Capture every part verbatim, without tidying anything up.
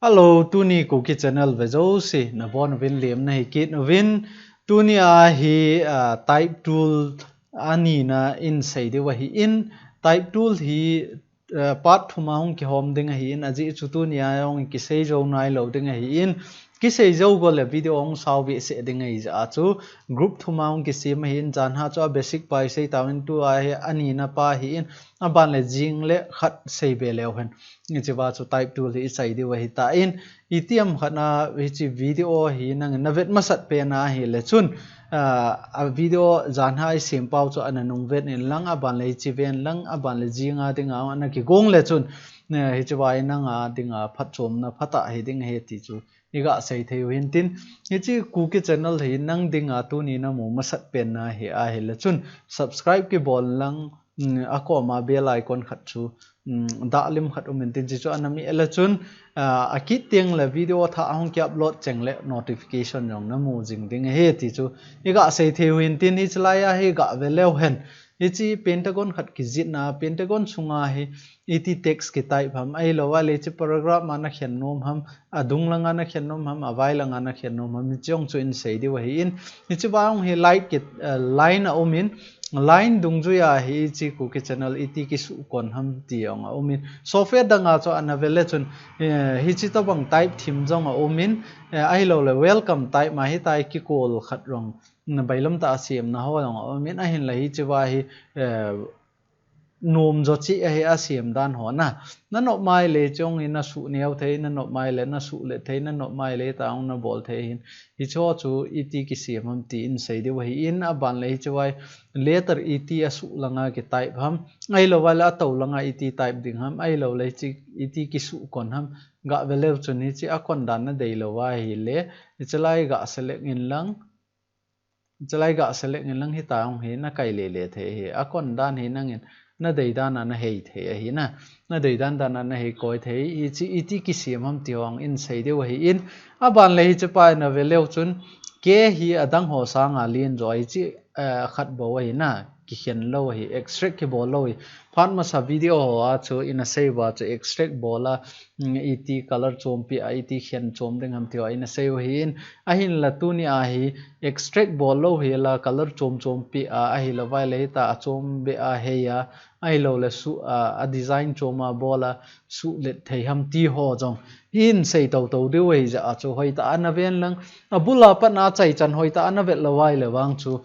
Hello, tuni Kuki channel ve jouse nabonchauvin lemna hi kit uvin. Tuni a hi, ah, type tool anina in sei diu ahi in. Type tool hi, ah, part thum a hung kihom ding ahi in. Ajeh chu tuni a hung kisei jou nailou ding ahi in. Kisei jou go le video hung sao behseh ding ahi jeh a chu group thum a hung kisem ahi in. Jan a chu a basic pa i sei tauvin, tua hi anina pa ahi in. Aban le jing le khat sei be leu hen. Hiche va chu type tool hi i sei diu ahi tan. Itiham khat na hiche video hi nangin na vet masat pen ahi le chun, ah, a video jan a i sem pau chu ana nung vet in lang, aban le hiche ven lang, aban le jing a ding a ana kigong le chun, eh, hiche va hi nang a ding a phatchomna phatah hi ding ahi ti chu i ga sei thei u hin tin. Hiche Kuki channel hi nang ding a tuni na mu masat pen na hi ahi le chun subscribe kibol lang, um, a kom a bell icon khat chu, um, dah lim khat um in tin, hiche chu ana mi le chun, ah, a kit teng le video thah a hung ki upload cheng le notification jong na mu jing ding ahi ti chu i ga sei thei u hin tin. Hiche lai a hi ga ve leu hen. Hiche pentagon khat kijih na, pentagon sunga hi iti text ki type ham, ahilou le hiche paragraph ma na khen nom ham, adung langa na khen nom ham, avai langa na khen nom ham, hiche jong chu in sei diu ahi in. Hiche va hung hi light ki, eh, line a um in, line dungjui a hi hiche Kuki channel iti kisuh kon ham ti jong a um in. Software dang a chu ana ve le chun, eh, hiche tobang type thim jong a um in, eh, ahilou le welcome type ma hitia kikol khat jong, na bailam tah a semna ho jong a um in, ahin le hiche va hi, eh, nom jo cheh ahi a sem dan ho na. Na nop mai le chong in na suh neo thei, na nop mai le na suh let thei, na nop mai le ta hung na bol thei hin. Hiche ho chu iti kisem ham ti in sei diu ahi in, aban le hiche va hi letter iti asuh langa ki type ham, ahilou le atou langa iti type ding ham, ahilou le hiche iti kisuh kon ham, ga ve leu chun hiche a kon dan na dei lou ahi le, hiche lai ga select in lang, hiche lai ga select in lang hitia hung hi na kai le le thei hi. A kon dan hi nangin na dei dan a na hei thei ahi na. Na dei dan dan a na hei koi thei. Hiche iti kisem ham ti ho jong in sei diu ahi in. Aban le hiche pa na ve leu chun, ke hi adang ho sanga len jo ahi, hiche, eh, khat bou ahi na. Kikhen lou ahi, extract kibol lou ahi. Phat masa video ho a chu ina sei uva chu extract bol a, mm, iti color chom peh a, iti khen chom ding ham ti ho ina sei u ahi in. Ahin la tuni a hi extract bol lou hi la color chom chom peh a, ahilou le hitia achom beh a hei a, ahilou le suh a, a design chom a bol a, suh let thei ham ti ho jong hin sei tou tou diu ahi jeh a chu hoitah a na ven lang. Abul a pat na achaichan hoitah a na vet lou a ahile vang chu,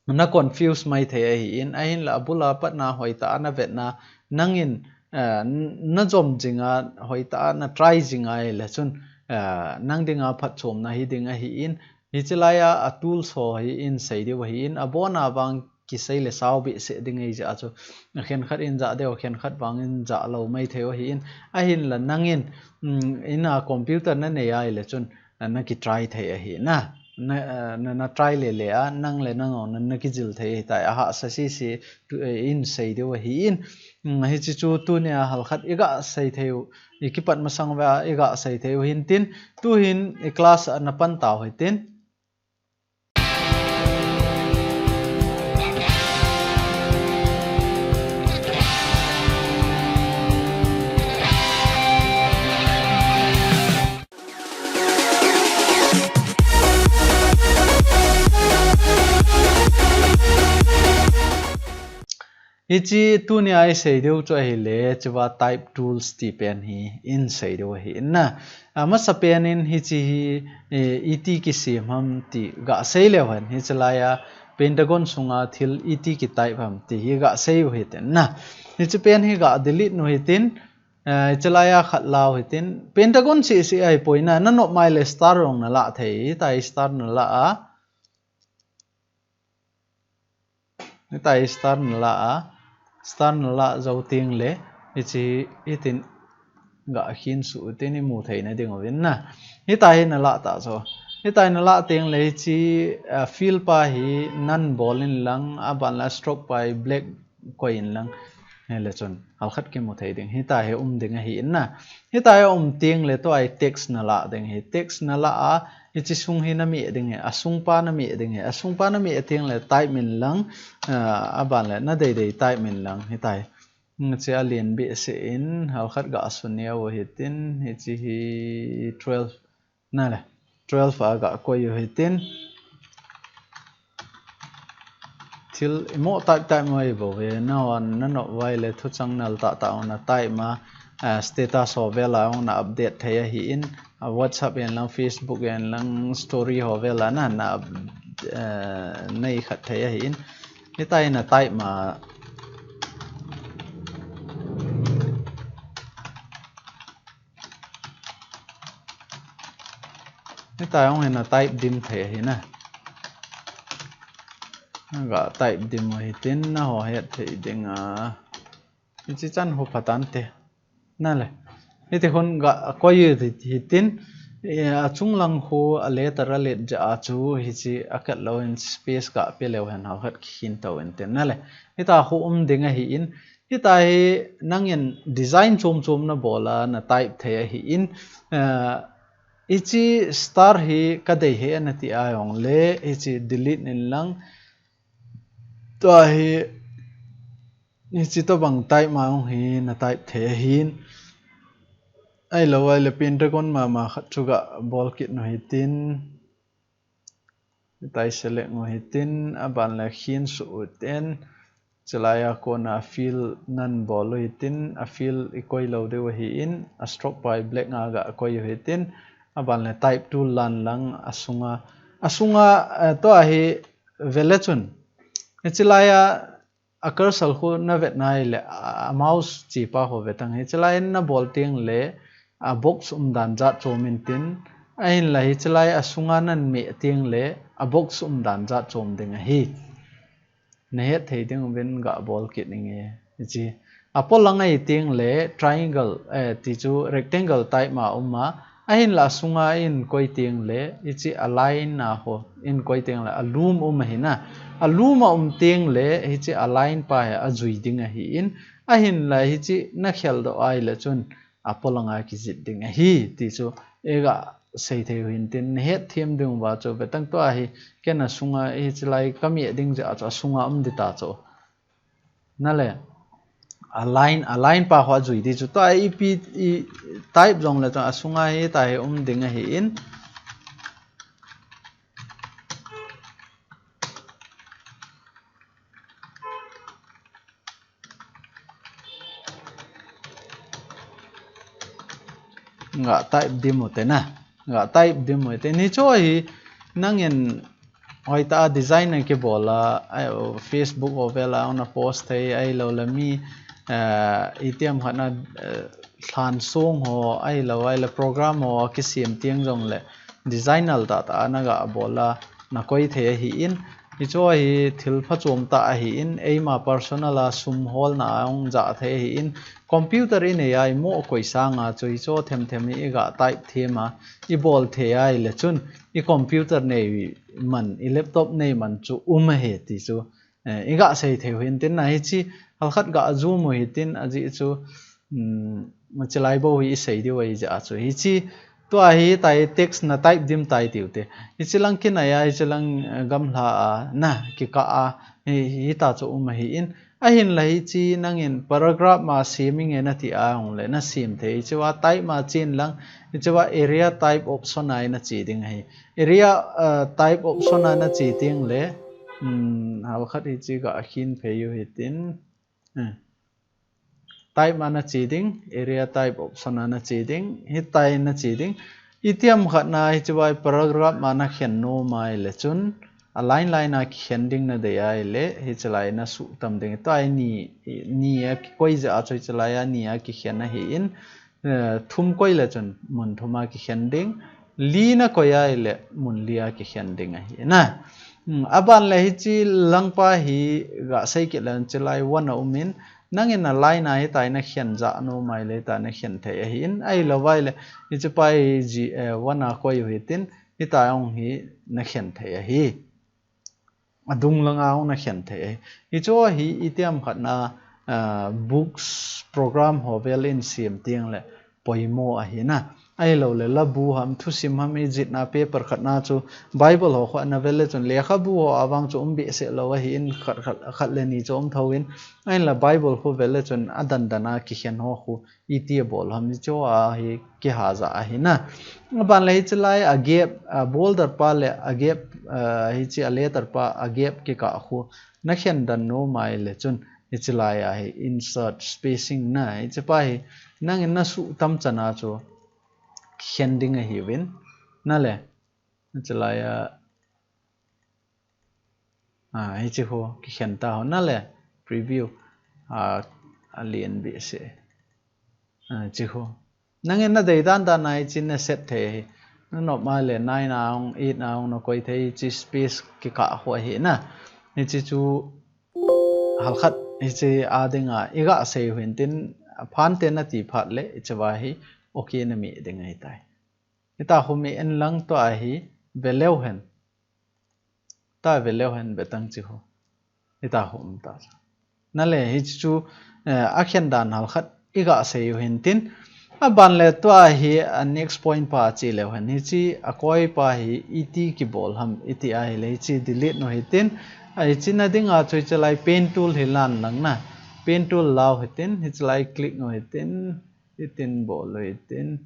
na confuse mai thei ahi in, ahin la abul a pat na hoitah a na vet na, nangin, eh, n-, na jom jing a, hoitah a na try jing a ahile chun, eh, nang ding a phatchomna hi ding ahi in, hiche lai a, a tools ho hi in sei diu ahi in, abon a vang kisei le sao behseh ding ahi jeh a chu, khenkhat in jah diu, khenkhat vang in jah lou mai thei u ahi in, ahin la nangin, um, in a computer na nei a ahile chun, na, na ki try thei ahi na. Na, eh, na, na try le le a, nang le nang jong na, na kijil thei ahi tai, ahahsa sese, tu, eh, in sei diu ahi in. Mm, hiche chu tuni a halkhat i ga sei thei u, i kipat masang uva i ga sei thei u hin tin, tu hin i class a na pan tau hite. Hiche tuni a i sei diu chu ahile, hiche va type tools ti pen hi in sei diu ahi in na. Amasa pen in hiche hi, eh, iti kisem ham ti ga sei leu hen, hiche lai a Pentagon sunga thil iti ki type ham ti hi ga sei u hite na. Hiche pen hi ga delete nu hitin, eh, hiche lai a khat lau hitin. Pentagon seh seh ahi poi na, na nop mai le star jong na la thei, hitia star na la a. Hitia star na la a, star na la jou teng le, hiche hitin ga khin suh u tin i mu thei na ding uvin na. Hitia hi na la ta chu. Hitia na la teng le hiche, ah, fill pa hi none bol in lang, aban la stroke pa hi black koi in lang. Hile chun halkhat kimu thei ding. Hitia hi um ding ahi in na. Hitia hi um teng le tua hi text na la ding ahi. Text na la a, hiche sung hi na meh ding ahi. A sung pa na meh ding ahi. A sung pa na meh teng le type in lang, ah, aban le na dei dei type in lang. Hitia hi. Hiche alen behseh in, halkhat ga suneo hitin, hiche hi twelve, nale, twelve a ga koi u hitin. Thil imo type type mo ibol ve, nahon nanop uva ahile thucheng nal tah tah hung na type ma, ah, status ho vel a hung na update thei ahin, ah, WhatsApp in lang, Facebook in lang, story ho vel a na, na, eh, na ikhat thei ahin. Hitia hi na type ma. Hitia hung hi na type dim thei ahi na. Ga type dim u hitin, naho het thei ding a. Hichi chan ho pha tante. Nale. Hiti hin ga koi u hitin, eh, achung lang khu a letter a let jeh a chu hichi a khat lou in space ga pe leu hen halkhat khin to in tin. Nale. Hitia khu um ding ahin. Hitia hi nangin design chom chom na bol a na type thei ahin, eh, hichi star hi ka dei e na ti a jongle, hichi delete in lang. Tua hi, hichi tobang type ma hung hi na type thei ahin. Ahilou ahile Pentagon mama khat chu ga bol kit u hitin. Hitia select u hitin, aban le khin suh u hitin. Chulai a kona fill nan bol u hitin, a fill i koi lou diu ahin, a stroke pa hi black nga ga koi u hitin, aban le type tool lan lang asunga, asunga, eh, tua hi vele chun. Hichi lai a, a cursor khu na vet na ahile, a, a mouse chi pa khu vet ang. Hichi lai in na bol teng le, a box um dan jat chom in tin, ahinla hichi lai asunga nan meh teng le, a box um dan jat chom ding ahi. Na het thei ding uvin ga bol kit inge. Hichi. A polang ahi teng le triangle, eh, ti chu rectangle type ma um a. Ahinla asunga in koi teng le, hichi a line a ho in koi teng le, a loom um ahi na. A loom a um teng le, hichi a line pa hi a jui ding ahin. Ahinla hichi na khel doh ahile chun, a polang a kijih ding ahi, ti chu i ga sei thei u hitin, na het them ding uva chu, vet ang tua hi, ken asunga hichi lai ka meh ding jeh a chu, asunga um ding ta chu. Nale, a line, a line pa khu a jui ding chu, tua ipi i type jong le chu, asunga hitia hi um ding ahin. Ga type dim u te na. Ga type dim u te. Hichu hi nangin hoitah a design na kibol a, ai, Facebook ho vel a hung na post thei ahilou le mi, eh, itiham khat na, eh, lhan song ho ahilou, ahile program ho kisem teng jong le design nal tah tah a na ga bol a, na koi thei ahin, hichu hi thil phachom tah ahin, eima personal a sum holna a hung ja thei ahin, computer i nei a i mo koi sanga chu hichu them them hi i ga type them a, i bol thei ahile chun, i computer nei man, i laptop nei man chu um ahi ti chu, eh, i ga sei thei u hitin na hichi, halkhat ga jum u hitin ajeh chu, um, hichi lai bou hi i sei diu ahi jeh a chu. Hichi, tua hi tai text na type dim tai tiu te. Hichi lang kinai a, hichi lang, eh, gamla a, na, kikah a, hi, hita chu um ahin. Ahinla hichi nangin paragraph ma sem inge na ti a hung le, na sem thei. Hichi va type ma chen lang, hichi va area type option a na che ding ahi. Area, eh, type option a na che teng le, um, halkhat hichi ga khin phei u hitin. Eh. Type ma na che ding, area type option a na che ding, hitia na che ding. Itiham khat na hichi vai paragraph ma na khen nom ahile chun, a line line a kikhen ding na dei ahile, hichi lai na suh tam ding. Tua hi ni, ni a kikoi jeh a chu hichi lai a ni a kikhen ahin, eh, thum koi le chun mun thum a kikhen ding, li na koi ahile mun li a kikhen ding ahi na. Hmm, aban le hichi lang pa hi ga sei kit le hichi lai one a um in, nangin a line a hitia na khen ja nom ahile hitia na khen thei ahin, ahilou vai le hichi pa hi ji, eh, one a koi u hitin, hitia hung hi na khen thei ahi. A dung lang a hung na khen thei ahi. Hichu hi itiham khat na, ah, books program ho vel in sem teng le poimo ahi na. Ahilou le, labu ham, thusim ham, ijih na paper khat na chu, Bible ho khu ana vel le chun, lekhabu ho avang chu um behseh lou ahin, khat, khat, khat le ni chu um thou in, ahinla Bible khu vel le chun, adan dan a kikhen ho khu, iti abol ham hichu ahi, kiha ja ahi na. Aban le hiche lai a gap, a boulder pa le a gap, a hiche a letter pa a gap kikah khu, nakhen dan nom ahile chun, hiche lai ahi, insert spacing na, hiche pa hi, nangin nasuh tam chan a chu, khen ding ahiuvin, nale, hiche lai a, a, hiche khu, kikhen ta ho, nale, preview, a, alen behseh, a, hiche khu. Nangin nadei dan dan a hiche naset thei ahi, nanop ma le nine a hung, eight a hung nakoi thei, hiche space kikah khu ahi na, hiche chu, halkhat hiche a dinga, iga sei u hintin, aphante nati phat le, hiche va hi, okay nameh ding ahitai. Hita khu meh in lang tua hi, ve leu hen. Ta ve leu hen, ve tang hiche khu. Hita khu um ta. Nale, hiche chu, eh, akhen dan halkhat, iga sei u hintin. Aban le tua hi, a next point pa che leu hen. Hiche akoi pa hi, iti kibol ham, iti ahile, hiche delete nu hitin. A hiche na dinga chu hiche lai pen tool hi lan lang na. Pen tool lau hitin, hiche lai click nu hitin, hitin bol u hitin.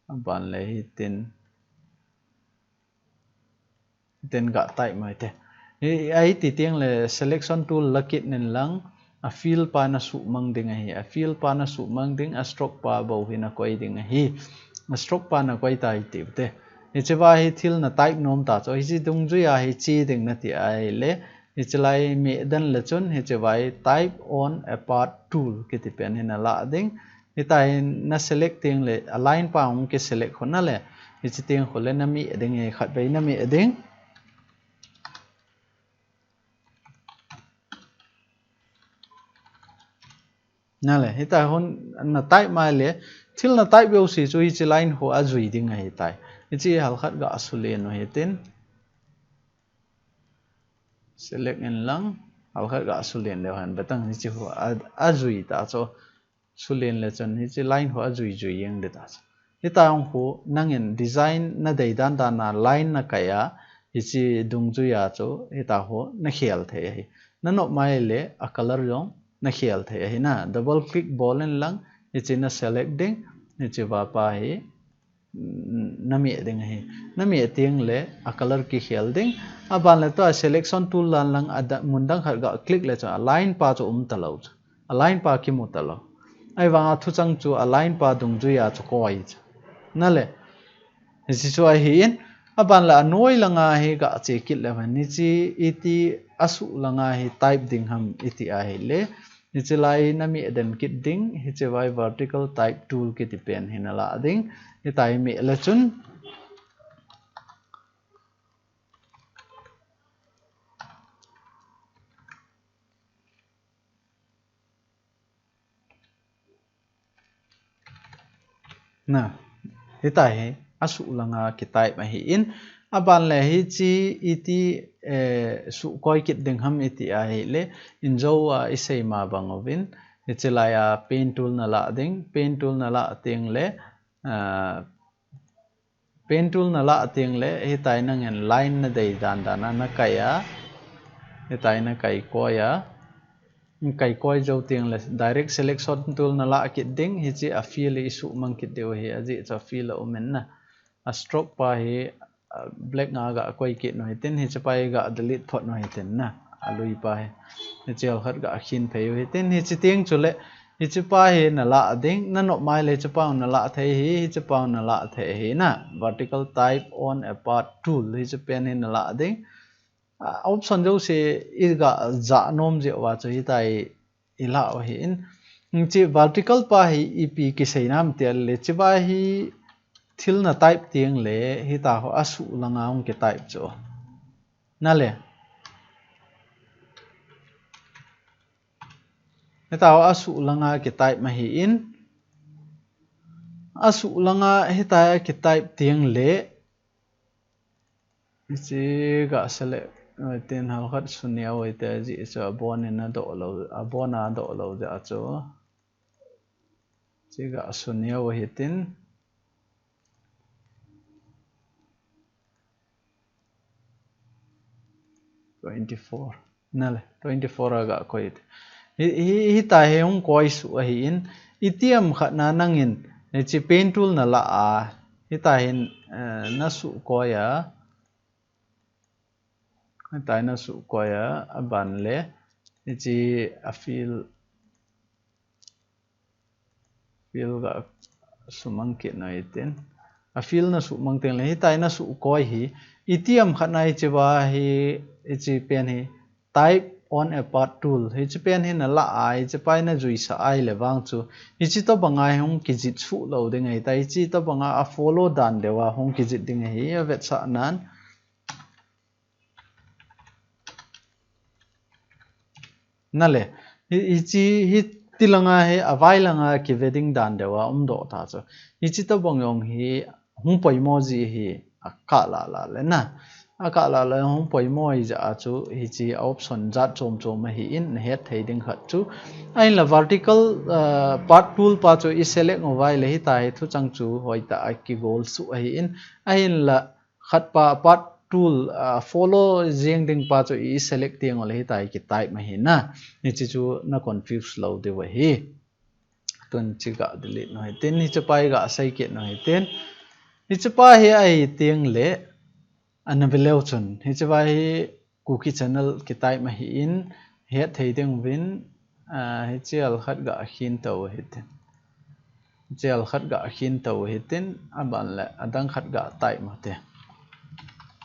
Aban le hitin. Hitin ga type mai te. Hi, ahiti teng le selection tool la kit nin lang, a fill pa nasuhmang ding ahi, a fill pa nasuhmang ding, a stroke pa bou hi nakoi ding ahi. A stroke pa nakoi tai tiu te. Hiche va hi thil na type nom ta chu, hiche dungjui a hiche ding nati ahile, hiche lai meh den le chun, hiche va hi type on a path tool kiti pen hi nalah ding. Hita hi na select teng le, a line pa hung ki select khu nale, hiche teng khu le nameh ding, hi khat vei nameh ding. Nale, hita hun na type mai le, thil na type jouse chu hiche line khu ajui ding ahitai. Hiche halkhat ga sulen u hitin. Select in lang, halkhat ga sulen leu hen, ve tang hiche khu a, ajui ta chu. Sulen le chun hiche line khu ajui jui jeng ding ta chu. Hita hung khu nangin design nadei dan dan a line nakai a, hiche dungjui a chu hita khu nakhel thei ahi. Nanop mai le a color jong nakhel thei ahi na. Double click bol in lang, hiche na select ding, hiche va pa hi, nameh ding ahi. Nameh teng le a color kikhel ding. Aban le tua selection tool lan lang a da, mun dang khat ga click le chun a line pa chu um talou chu. A line pa kimu talou. Ahivang a thuchang chu a line pa dungjui a chu koi chu. Nale. Hiche chu ahin, aban le anoi langa hi ga che kit leu hen. Hiche iti asuh langa hi type ding ham iti ahile. Hiche lai nameh den kit ding, hiche vai vertical type tool kiti pen hi nalah ding. Hita hi meh le chun. Na, hita hi asuh langa kitype ahin, aban le hiche iti, eh, suhkoi kit ding ham iti ahile, injo a isei ma bang uvin, hiche lai a pen tool nalah ding, pen tool nalah teng le, ah, pen tool nalah teng le, hita hi nangin line nadei dan dan a nakai a, hita hi nakai koi a, kai koi jou teng le, direct selection tool nalah kit ding, hiche a fill hi isuhmang kit diu ahi, ajeh chu a fill a um in na. A stroke pa hi, a, black nga ga koi kit nu hitin, hiche pa hi ga delete phot nu hitin na. A lui pa hi. Hiche halkhat ga khin phei u hitin, hiche teng chule, hiche pa hi nalah ding, nanop mai le hiche pa nalah thei ahi, hiche pa nalah thei ahi na. Vertical type on a path tool, hiche pen hi nalah ding. A, option jouse iga ja nom jeh uva chu hita hi ilah u ahin. Hiche vertical pa hi ipi kisei nam ti le, hiche va hi thil na type teng le, hita ho asuh langa hung kitype chu. Nale. Hita ho asuh langa kitype ma ahin. Asuh langa hita hi kitype teng le, hiche ga select, eh, ten halkhat suneo ite ji chu abon in adoh lou, abon a adoh lou jeh chu. Hiche ga suneo hitin. twenty-four. Nale, twenty-four a ga koi. Hi, hi, hitia hi hung koi suh ahin, itiham khat na nangin, hiche pen tool na la a, hitia hin, eh, na suh koi a, hitia na suh koi a, aban le, hiche a fill, fill ga sumang kit nu hitin. A fill na sumang teng le, hitia na suh koi hi, itiham khat na hiche va hi, hiche pen hi, type on a path tool. Hiche pen hi na la a, hiche pa hi na juisa a ahile vang chu, hiche tobang a hi hung kijih suh lou ding ahitai, hiche tobang a a follow dan deuh a hung kijih ding ahi, a vetsah nan. Nale, hi, hiche, hiti lang a hi, a vai lang a kive ding dan deuh a um doh ta chu. Hiche tobang jong hi, hung poimo ji hi, a kah lah lah le na. A kah lah lah hung poimo ji a chu, hiche a option jat chom chom ahin, na het thei ding khat chu. Ahinla vertical, uh, path tool pa chu i select u vai le hitia hi thuchang chu hoitah a kigol suh ahin. Ahinla khat pa path tool, uh, follow jing ding pa chu i select teng u le hitia hi ki type ma hi na. Hiche chu na confuse lou diu ahi. Tun hiche ga delete nu hitin, hiche pa hi ga sei kit nu hitin. Hiche pa hi ahi teng le, ana ve leu chun. Hiche pa hi Kuki channel ki type ma hin, het thei ding uvin, ah, hiche alkhat ga khin to hitin. Hiche alkhat ga khin to hitin, aban le, adang khat ga type ma te.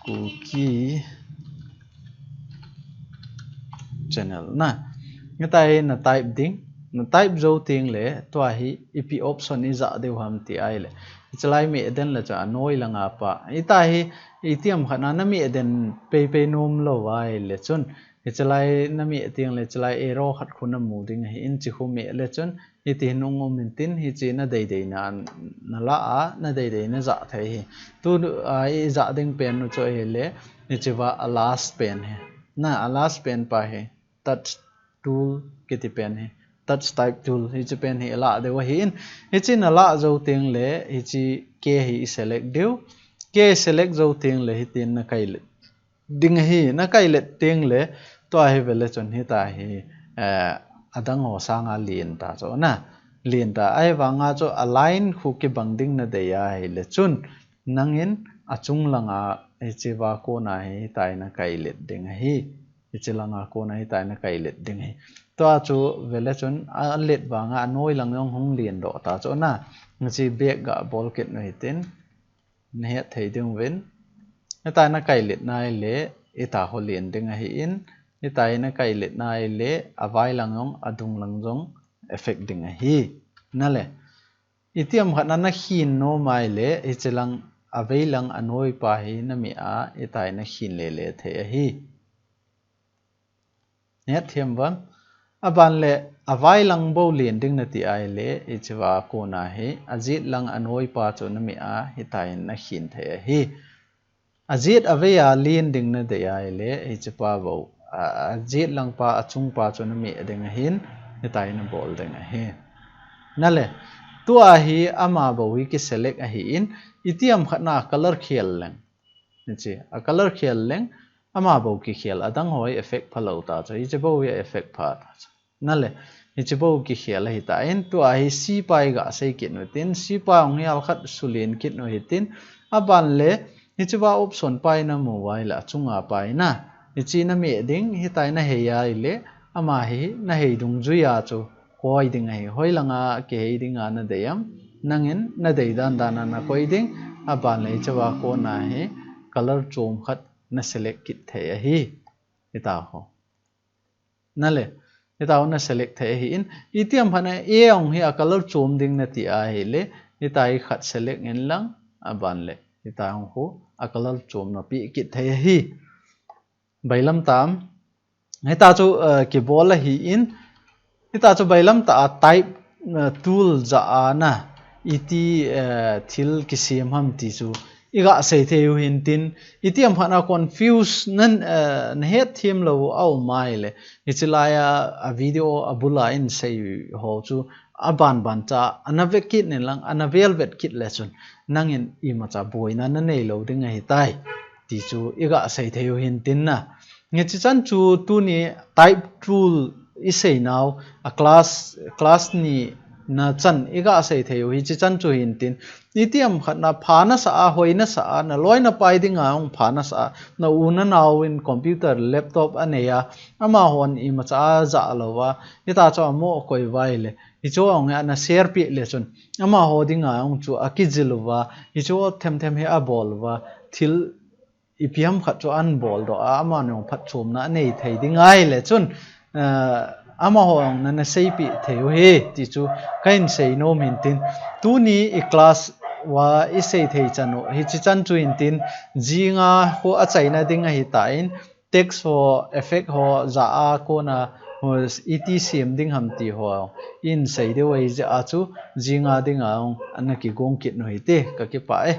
Kuki channel na. Hitia hi na type ding. Na type jou teng le, tua hi ipi option i jah diu ham ti ahile. Hiche lai meh den le chu a noi lang a pa. Hitia hi itiham khat na na meh den pei pei nom lou ahile chun. Hiche lai na meh teng le, hiche lai arrow khat khu na mu ding ahin, hiche khu meh le chun. Hiti hin hung um intin, hiche na deidei na, na la a, na deidei na jah thei hi. Tu, a, i jah ding pen u chu ahile, hiche va a last pen hi. Na, a last pen pa hi, touch tool kiti pen hi. Touch type tool, hiche pen hi i la diu ahin. Hiche na la jou teng le, hiche K hi i select diu. K select jou teng le, hitin na kai le ding ahi, na kai let teng le, tua hi ve le chun hitia hi, eh, adang ho sanga lien ta chu na. Lien ta, ahivanga chu a line khu kibang ding na dei ahile chun, nangin a chung langa hiche va kona hi hitia hi na kai let ding ahi. Hiche langa kona hi hitia hi na kai let ding ahi. Tua chu ve le chun a let vanga a noi lang jong hung lien doh ta chu na. Hiche back ga bol kit nu hitin. Na het thei ding uvin. Hitia hi na kai let na ahile, hitia ho lien ding ahin. Hitia hi na kai let na ahile, a vai lang jong, a dung lang jong, effect ding ahi. Nale. Itiham khat na na khin nom ahile, hiche lang, a vei lang a noi pa hi na meh a, hitia hi na khin le le thei ahi. Na het thei uvem? Aban le, a vai lang bou lien ding na ti ahile, hiche va kona hi, a jet lang a noi pa chu na meh a, hitia hi na khin thei ahi. A jet a vei a lien ding na dei ahile, hiche pa bou, a, a jet lang pa, a chung pa chu na meh ding ahin, hitia hi na bol ding ahi. Nale, tua hi ama bou hi ki select ahin, itiham khat na color khel leng. Hiche, a color khel leng, ama bou kikhel, adang ho hi effect pha lou ta chu, hiche bou hi effect pha ta chu. Nale, hiche bou kikhel ahitan, tua hi C pa hi ga sei kit nu hitin, C pa hung hi alkhat sulien kit nu hitin, aban le, hiche va option pa hi na mu uva ahile, a chunga pa hi na, hiche na meh ding, hitia hi na hei ahile, ama hi na hei dungjui a chu, koi ding ahi, hoi langa kihei dinga na dei am, nangin na dei dan dan a na koi ding, aban le hiche va kona hi color chom khat na select kit thei ahi, hitia ho. Nale, hitia ho na select thei ahin, itiham khat na a hung hi a color chom ding na ti ahile, hitia hi khat select in lang, aban le, hitia hung khu a color chom na pe kit thei ahi. Bailam tam. Hitia chu, eh, kibol ahin, hitia chu bailam tah a type, eh, tool jah a na, iti, eh, thil kisem ham ti chu, i ga sei thei u hintin, itiham khat na confuse na, eh, na het them lou a um ahile, hiche lai a, a video a bul a in sei ho chu, aban ban cha, ana ve kit in lang, ana vel vet kit le chun, nangin imacha boina na nei lou ding ahitai. Ti chu i ga sei thei u hintin na. Hichi chan chu tuni type tool i seinau a class, class ni na chan i ga sei thei u hichi chan chu hin tin. Itiham khat na pha nasa a, hoi nasa a, na loi na pai dinga hung pha nasa a, na u na nau in computer, laptop a nei a, amahon imacha a ja lou a, hita chu amo koi vai le. Hichu hung a na share pi le chun. Amaho dinga hung chu a kijil uva, hichu them them hi a bol uva, thil ipi ham khat chu an bol doh a, amanu phatchomna a nei thei ding ahile chun, eh, amaho jong na, na seipi thei u hi, ti chu ka hin sei nom in tin. Tuni i class uva i sei thei chan u, hichi chan chu in tin, jinga khu a chaina ding ahi tan, text ho, effect ho, ja a kona, ho, iti sem ding ham ti ho, in sei deu ahi jeh a chu, jinga dinga hung, ana kigong kit u hite, ka kipah e.